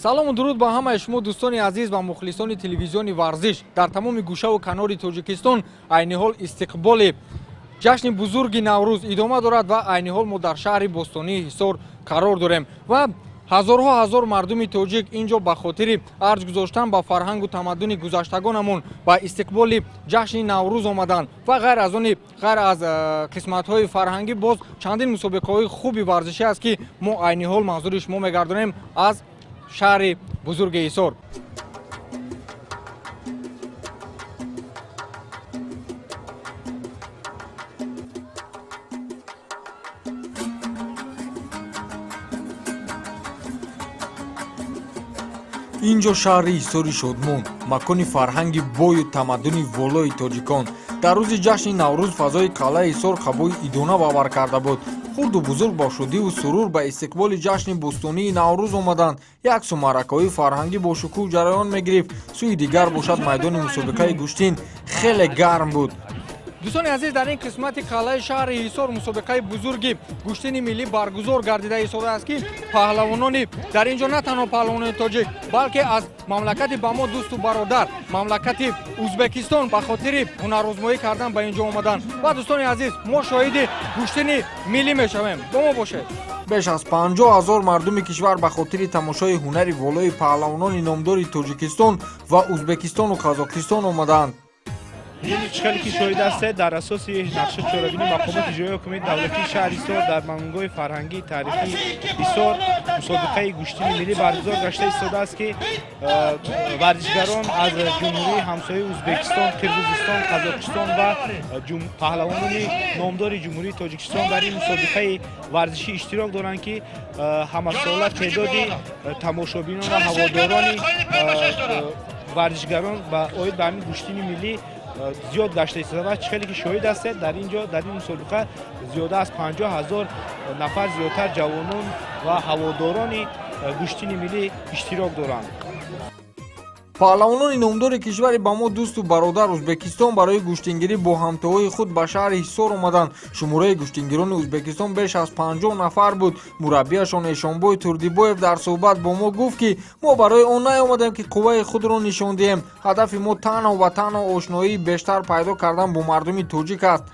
Салому дуруд ба ҳамаи шумо, дӯстони азиз ва мухлисони телевизиони Варзиш дар тамоми гӯшаву канори Тоҷикистон. Айни ҳол истиқболи ҷашни бузурги Наврӯз идома дорад ва айни ҳол мо дар шаҳри бостонии Ҳисор қарор дорем ва ҳазорҳо ҳазор мардуми тоҷик ин ҷо ба хотири арҷ гузоштан ба фарҳангу тамаддуни гузаштагонамон ба истиқболи ҷашни Наврӯз омаданд ва ғайр аз они ғайр аз қисматҳои фарҳангӣ боз чандин мусобиқаҳои хуби варзишӣ аст, ки мо айни ҳол манзури шумо мегардонем аз шаҳри бузурги Ҳисор. Ин ҷо шаҳри Ҳисори шодмон, макони фарҳанги бою тамаддуни волои тоҷикон. Дар рӯзи ҷашни Наврӯз фазои қалъаи Ҳисор қабои идона бавар карда буд. Хурду бузург бо шодиву сурур ба истиқболи ҷашни бӯстонии Наврӯз омаданд. Як су маъракаҳои фарҳангӣ бо шукӯҳ ҷараён мегирифт, сӯи дигар бошад, майдони мусобиқаи гӯштин хеле гарм буд. Дӯстони азиз, дар ин қисмати қалъаи шаҳри Ҳисор мусобиқаи бузурги гӯштини миллӣ баргузор гардида истодааст, ки паҳлавонони дар ин ҷо на танҳо паҳлавонони тоҷик, балки аз мамлакати ба мо дӯсту бародар, мамлакати Ӯзбекистон, ба хотири ҳунарозмоӣ кардан ба ин ҷо омаданд. Ва дӯстони азиз, мо шоҳиди гӯштини миллӣ мешавем, бо мо бошед. Беш аз 50 000 мардуми кишвар ба хотири тамошои ҳунари волои паҳлавонони номдори Тоҷикистон ва Ӯзбекистону Қазоқистон омадаанд. Чӣ хеле ки шоҳид ҳастед, дар асоси нақша чорабинии мақомоти иҷроии ҳокимияти давлатии шаҳри Ҳисор дар мамнугоҳи фарҳангии таърихии Ҳисор мусобиқаи гӯштини миллӣ баргузор гашта истодааст, ки варзишгарон аз ҷумҳурии ҳамсояи Ӯзбекистон, Қирғизистон, Қазоқистон ва паҳлавонони номдори Ҷумҳурии Тоҷикистон дар ин мусобиқаи варзишӣ иштирок доранд, ки ҳамасола теъдоди тамошобинон ва ҳаводорони варзишгарон оид ба ҳамин гӯштини миллӣ зиёд гашта истодааст. Чӣ хеле ки шоҳид ҳастед, дар ин ҷо, дар ин мусобиқа зиёда аз 50 000 нафар зиёдтар ҷавонон ва ҳаводорони гӯштини миллӣ иштирок доранд. Паҳлавонони номдори кишвари ба мо дӯсту бародар Ӯзбекистон барои гӯштингирӣ бо ҳамтоҳои худ ба шаҳри Ҳисор омаданд. Шумораи гӯштингирони Ӯзбекистон беш аз 50 нафар буд. Мураббияшон Эшонбой Турдибоев дар суҳбат бо мо гуфт, ки мо барои он наомадем, ки қувваи худро нишон диҳем. Ҳадафи мо танҳо ва танҳо ошноии бештар пайдо кардан бо мардуми тоҷик аст.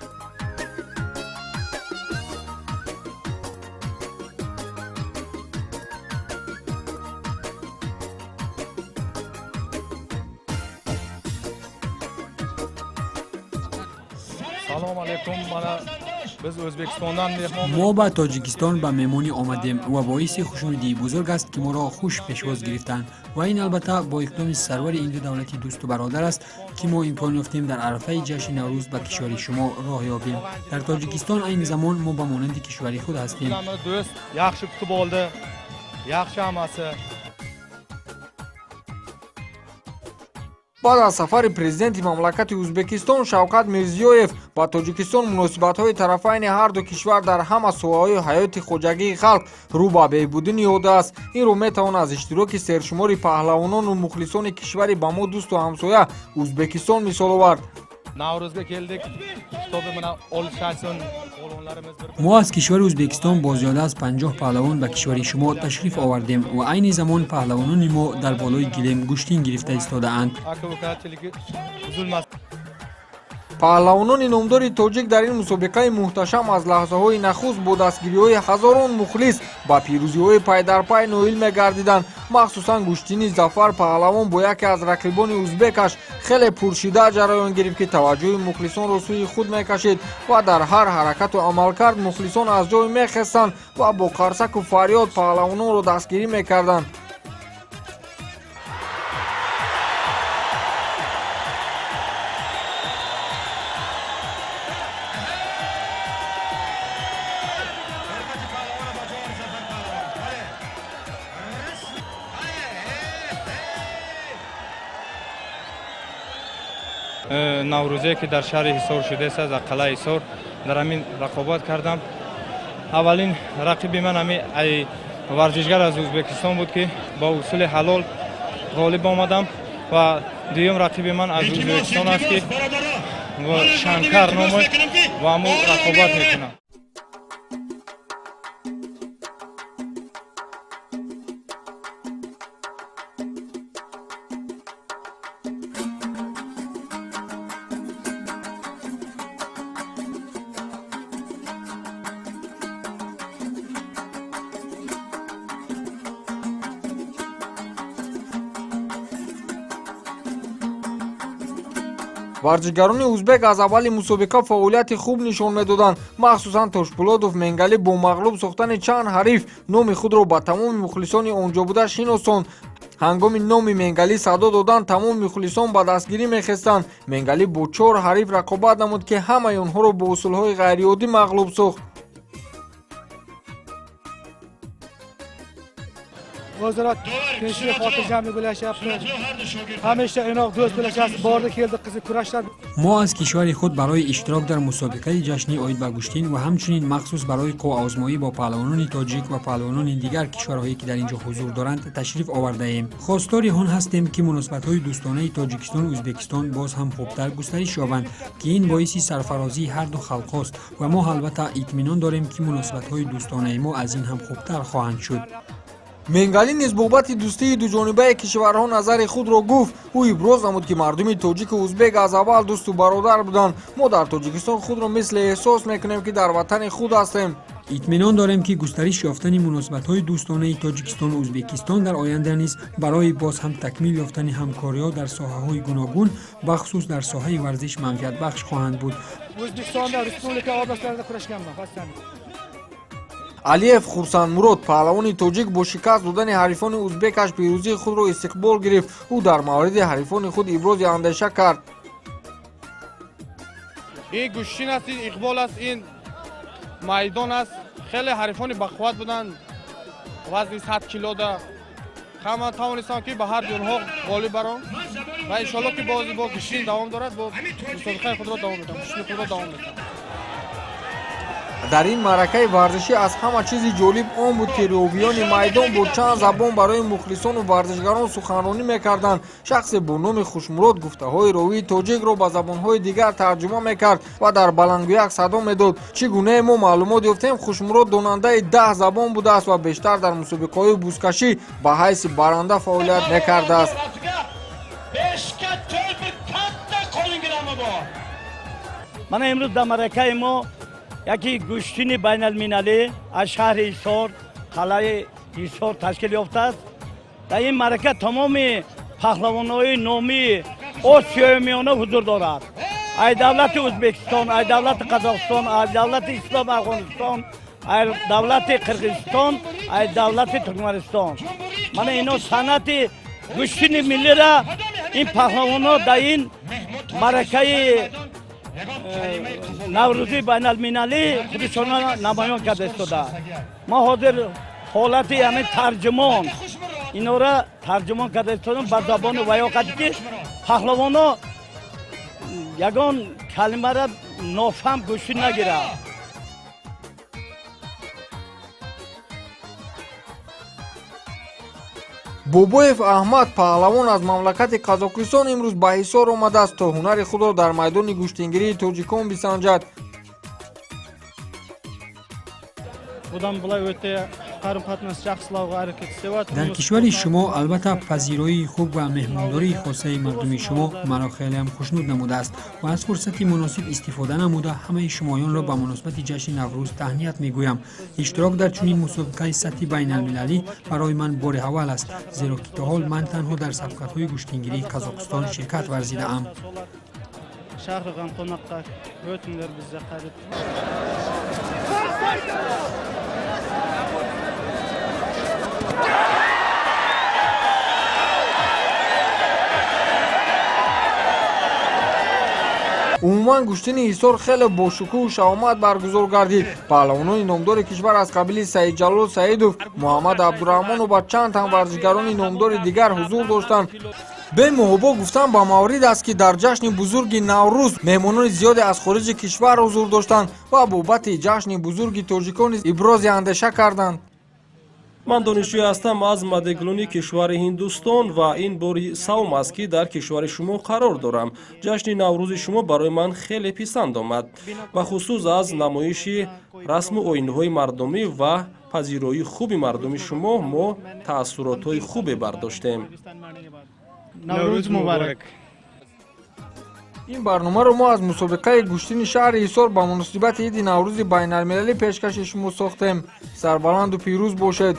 Салом алейкум, мана биз O'zbekistondan mehmon. Мо ба Тоҷикистон ба меҳмонӣ омадем ва боиси хушнудии бузург аст, ки моро хуш пешвоз гирифтанд ва ин албатта бо иқдоми сарвари ин ду давлати дӯсту бародар аст, ки мо имкон ёфтем дар арафаи ҷашни Наврӯз ба кишвари шумо роҳ ёбем. Дар Тоҷикистон айни замон мо ба монанди кишвари худ ҳастем. Do'st, yaxshi kutib oldi, yaxshi hammasi. Баъд аз сафари президенти мамлакати Ӯзбекистон Шавкат Мирзиёев ба Тоҷикистон, муносибатҳои тарафайни ҳарду кишвар дар ҳама соҳаҳои ҳаёти хоҷагии халқ рӯ ба беҳбудӣ ниҳодааст. Инро метавон аз иштироки сершумори паҳлавонону мухлисони кишвари ба мо дӯсту ҳамсоя Ӯзбекистон мисол овард. Navro'zga keldik, чтобы mana olishsin polvonlarimiz bir Мо аз кишвари Ӯзбекистон бо зиёда аз 50 паҳлавон ба кишвари шумо ташриф овардем ва айни замон паҳлавонони мо дар болои гилем гӯштин гирифта истодаанд. Aka ukachiligi uzilmas. Паҳлавонони номдори тоҷик дар ин мусобиқаи муҳташам аз лаҳзаҳои нахуст бо дастгириҳои ҳазорон мухлис ба пирӯзиҳои пайдарпай ноил мегардиданд. Махсусан гӯштини Зафар паҳлавон бо яке аз рақибони узбекаш хеле пуршиддат ҷараён гирифт, ки таваҷҷӯҳи мухлисонро сӯи худ мекашид ва дар ҳар ҳаракату амалкард мухлисон аз ҷой мехестанд ва бо қарсаку фарёд паҳлавононро дастгирӣ мекарданд. Наврӯзе ки дар шаҳри Ҳисор шудааст, аз қалъаи Ҳисор дар ҳамин рақобат кардам. Аввалин рақиби ман ҳамин ай варзишгар аз Ӯзбекистон буд, ки бо усули ҳалол ғолиб омадам, ва дуюм рақиби ман аз Ӯзбекистон аст, ки Шанкар номи, ва ҳамун рақобат мекунам. Варзишгарони узбек аз аввали мусобиқа фаъолияти хуб нишон медоданд. Махсусан Тошпулодов Менгали бо мағлуб сохтани чанд ҳариф номи худро ба тамоми мухлисони онҷо буда шиносонд. Ҳангоми номи Менгали садо додан тамоми мухлисон ба дастгирӣ мехестанд. Менгали бо 4 ҳариф рақобат намуд, ки ҳамаи онҳоро бо усулҳои ғайриоддӣ мағлуб сохт. O'zaro tinchlik, xotirjamlik bo'lashyapti. Ҳамеша inoq do'st bo'lashasiz. Bordi keldi qiziq kurashlar. Мо аз кишвари худ барои иштирок дар мусобиқаи ҷашнӣ оид ба гӯштин ва ҳамчунин махсус барои қувваозмоӣ бо паҳлавонони тоҷик ва паҳлавонони дигар кишварҳое ки дар ин ҷо ҳузур доранд ташриф овардаем. Хостори он ҳастем ки муносибатҳои дӯстонаи Тоҷикистону Ӯзбекистон боз ҳам хубтар густариш ёбанд, ки ин боиси сарфарозии ҳарду халқҳост ва мо албатта итминон дорем ки муносибатҳои дӯстонаи мо аз ин ҳам хубтар хоҳанд шуд. Менгали низ бобати дӯстии дуҷонибаи кишварҳо назари худро гуфт. Ӯ иброз намуд, ки мардуми тоҷику узбек аз аввал дӯсту бародар буданд. Мо дар Тоҷикистон худро мисле эҳсос мекунем, ки дар ватани худ ҳастем. Итминон дорем, ки густариш ёфтани муносибатҳои дӯстонаи Тоҷикистону Ӯзбекистон дар оянда низ барои боз ҳам такмил ёфтани ҳамкориҳо дар соҳаҳои гуногун, бахусус дар соҳаи варзиш манфиатбахш хоҳанд буд. O'zbekistonda respublika oblastlarida kurashganman. Алиев Хурсандмурод, паҳлавони тоҷик, бо шикаст додани ҳарифони узбекаш пирӯзии худро истиқбол гирифт. Ӯ дар мавриди ҳарифони худ ибрози андеша кард. Ин гӯштин аст, ин иқбол аст, ин майдон аст. Хеле ҳарифони бақувват буданд, вазни 100 килода. Ҳама тавонистам, ки ба ҳар ҷонҳо ғолиб баром ва иншоалло, ки боз бо гӯштин давом дорад, бо мусобиқаи худро давом медиҳам, гӯштини худро давом медиҳам. Дар ин маъракаи варзишӣ аз ҳама чизи ҷолиб он буд, ки ровиёни майдон бо чанд забон барои мухлисону варзишгарон суханронӣ мекарданд. Шахсе бо номи Хушмурод гуфтаҳои ровии тоҷикро ба забонҳои дигар тарҷума мекард ва дар баландгӯяк садо медод. Чӣ гунае мо маълумот ёфтем, Хушмурод донандаи 10 забон будааст ва бештар дар мусобиқаҳои бузкашӣ ба ҳайси баранда фаъолият мекардааст. Мана имрӯз дар маъракаи мо яке гӯштини байналмилалӣ аз шаҳри Ҳисор, қалъаи Ҳисор ташкил ёфтааст. Дар ин маърака тамоми паҳлавонҳои номии Осиёи Миёна ҳузур дорад. Ай давлати Ӯзбекистон, ай давлати Қазоқистон, ай давлати Ислом Афғонистон, ай давлати Қирғизистон, ай давлати Туркманистон. Мана ино санъати гӯштини миллира ин паҳлавонҳо дар ин маъракаи наврӯзии байналмилалӣ худашонро намоён карда истода. Мо ҳозир ҳолати ҳамин тарҷумон инора тарҷумон карда истодам ба забони ваёқате, ки паҳлавонҳо ягон калимара нофаҳм гӯшӣ нагирад. Бобоев Аҳмад, паҳлавон аз мамлакати Қазоқистон, имрӯз ба Ҳисор омадааст, то ҳунари худро дар майдони гӯштингирии тоҷикон бисанҷад. Дар кишвари шумо албатта пазироии хуб ва меҳмондории хосаи мардуми шумо маро хелеам хушнуд намудааст ва аз фурсати муносиб истифода намуда ҳамаи шумоёнро ба муносибати ҷашни Наврӯз таҳният мегӯям. Иштирок дар чунин мусобиқаи сатҳи байналмилалӣ барои ман бори аввал аст, зеро ки то ҳол ман танҳо дар сабқатҳои гӯштингирии Қазоқистон ширкат варзидаам. Шақырған қонаққа өтіңдер біз жаққа деп. Умуман гӯштини Ҳисор хеле бошукӯҳу шаҳомат баргузор гардид. Паҳлавонони номдори кишвар аз қабили Саидҷалол Саидов, Муҳаммад Абдураҳмонов ва чанд тан варзишгарони номдори дигар ҳузур доштанд. Бемуҳобо гуфтан ба маврид аст, ки дар ҷашни бузурги Наврӯз меҳмонони зиёде аз хориҷи кишвар ҳузур доштанд ва бобати ҷашни бузурги тоҷикон низ ибрози андеша карданд. Ман донишҷӯй ҳастам аз Мадеглуни кишвари Ҳиндустон ва ин бори савм аст, ки дар кишвари шумо қарор дорам. Ҷашни Наврӯзи шумо барои ман хеле писанд омад, бахусус аз намоиши расму оинҳои мардумӣ ва пазироии хуби мардуми шумо мо таассуротҳои хубе бардоштем. Наврӯз муборак. Ин барномаро мо аз мусобиқаи гӯштини шаҳри Ҳисор ба муносибати иди Наврӯзи байналмилалӣ пешкаши шумо сохтем. Сарбаланду пирӯз бошед.